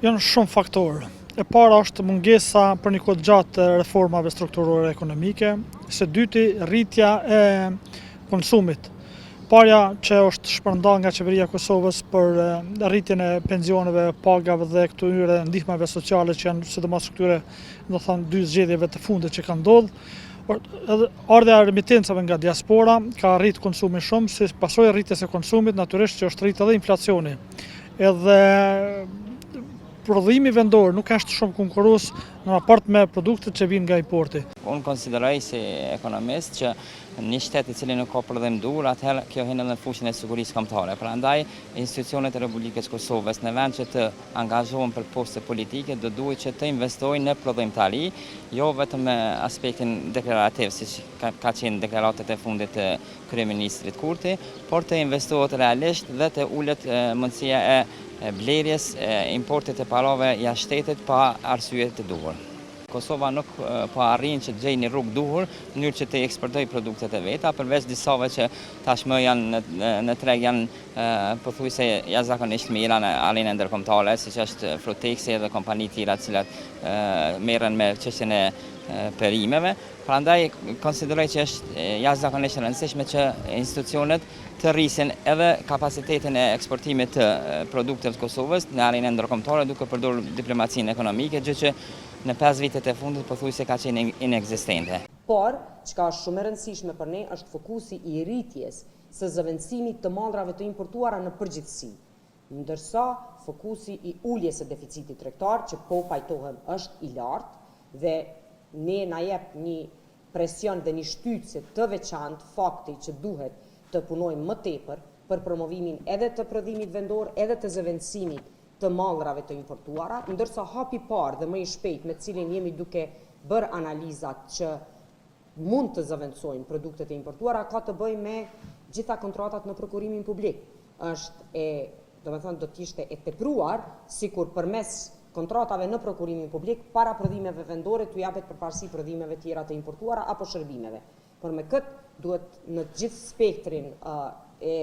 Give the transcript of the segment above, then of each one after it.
Janë shumë faktorë. E para është mungesa për një kohë të gjatë e reformave strukturore ekonomike, së dyti rritja e konsumit. Parja që është shpërnda nga qeveria e Kosovës për rritjen e pensioneve, pagave dhe këtyre ndihmave sociale që janë sidomos këtyre, do thonë, dy zgjedhjeve të fundit që kanë ndodhur. Edhe ardhja e remitencave nga diaspora ka rrit konsumin shumë, si pasojë e rritjes së konsumit, natyrisht që është rritë edhe inflacioni. Edhe prodhimi vendor nuk është shumë konkurrues në raport me produktet që vijnë nga importi. Unë konsideroj si ekonomist që një shtet i cili nuk ka prodhim dur, atëherë kjo hyn edhe në fushën e sigurisë kombëtare. Prandaj institucionet e Republikës Kosovës në vend që të angazhohen për poste politike, do duhet që të investojnë në prodhimtari, jo vetëm me aspektin deklarativ, siç ka, ka qenë deklaratat e fundit të kryeministrit Kurti, por të investohet realisht dhe të ulet mundësia e blerjes, e importit të parave jashtë shtetit pa arsye të duhur. Kosova nuk po arrin që të gjejë një rrugë duhur në mënyrë që të eksportojë produktet e veta, përveç disave që tashmë janë në, në treg janë pothuajse jashtëzakonisht mira në arenën ndërkombëtare, siç është Frutexi edhe kompani tjera të cilat merren me çështjen e perimeve. Prandaj konsideroj që është jashtëzakonisht e rëndësishme që institucionet të rrisin edhe kapacitetin e eksportimit të produkteve të Kosovës në arenën ndërkombëtare duke përdorur diplomacinë ekonomike, gjë që në 5 vitet e fundit pothuajse ka qenë inekzistente. Por, çka është shumë e rëndësishme për ne është fokusi i rritjes së zëvendësimit të mallrave të importuara në përgjithësi. Ndërsa fokusi i uljes së deficitit tregtar, që po pajtohem është i lartë dhe ne na jep një presion dhe një shtytëse të veçantë fakti që duhet të punojmë më tepër për promovimin edhe të prodhimit vendor, edhe të zëvendësimit të mallrave të importuara, ndërsa hapi i parë dhe më i shpejtë me të cilin jemi duke bërë analizat që mund të zëvendësojnë produktet e importuara ka të bëjë me gjitha kontratat në prokurimin publik. Është e, domethënë do të ishte e tepruar sikur përmes kontratave në prokurimin publik para prodhimeve vendore t'u japet përparësi prodhimeve tjera të importuara apo shërbimeve. Por me këtë duhet në gjithë spektrin e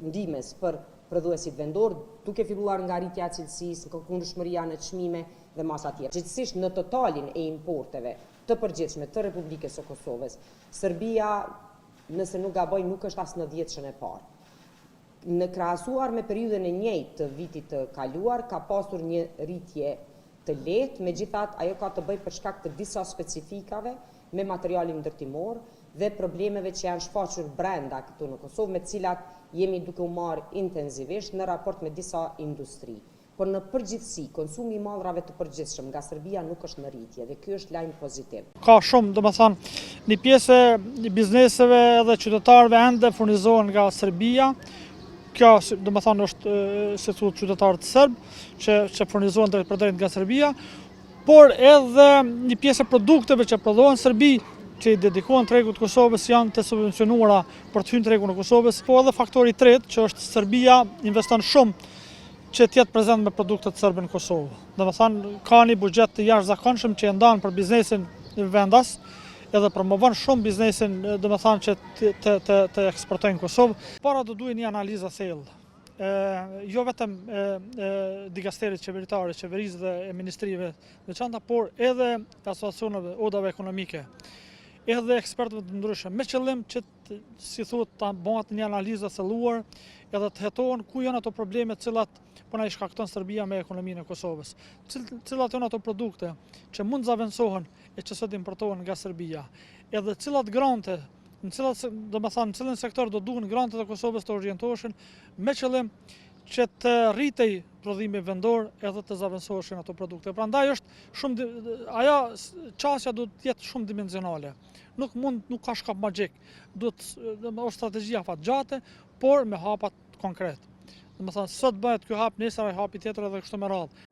ndihmës për prodhuesit vendor, duke filluar nga rritja e cilësisë, konkurrueshmëria në çmime dhe masa tjera. Gjithsesi në totalin e importeve të përgjithshme të Republikës së Kosovës, Serbia, nëse nuk gaboj, nuk është as në dhjetëshen e parë. Në krahasuar me periudhën e njëjtë të vitit të kaluar, ka pasur një rritje të lehtë, megjithatë ajo ka të bëjë për shkak të disa specifikave me materialin ndërtimor dhe problemeve që janë shfaqur brenda këtu në Kosovë, me të cilat jemi duke u marrë intensivisht në raport me disa industri. Por në përgjithësi, konsumi i mallrave të përgjithshëm nga Serbia nuk është në rritje dhe ky është lajm pozitiv. Ka shumë, domethënë, një pjesë e bizneseve dhe qytetarëve ende furnizohen nga Serbia. Kjo, domethënë, është si thotë qytetarët serb që që furnizohen drejtpërdrejt nga Serbia, por edhe një pjesë e produkteve që prodhohen në Serbi që i dedikohen tregut të Kosovës janë të subvencionuara për të hyrë në tregun e Kosovës, po edhe faktori i tretë që është Serbia investon shumë që të jetë prezent me produktet serbe në Kosovë. Domethënë, ka një buxhet të jashtëzakonshëm që e ndan për biznesin vendas, edhe promovon shumë biznesin, domethënë që të, të, të, të eksportojnë në Kosovë. Para do duhet një analizë e thellë, e, jo vetëm e, e dikasterit qeveritar, e qeverisë dhe e ministrive të veçanta, por edhe asociacioneve, odave ekonomike, edhe ekspertëve të ndryshëm, me qëllim që të, si thuhet, ta bëhet një analizë e thelluar edhe të hetohen ku janë ato probleme të cilat po na i shkakton Serbia me ekonominë e Kosovës. Cilat janë ato produkte që mund të zavendësohen e që sot importohen nga Serbia, edhe cilat grante, në cilat, domethënë, në cilin sektor do duhen grantet e Kosovës të orientoheshin me qëllim që të rritej prodhimi vendor edhe të zavendësoheshin ato produkte. Prandaj është shumë ajo qasja duhet të jetë shumë dimensionale. Nuk mund, nuk ka shkop magjik. Duhet është strategjia afatgjate, por me hapat konkret. Domethënë, sot bëhet ky hap, nesër ai hapi tjetër edhe kështu me radhë.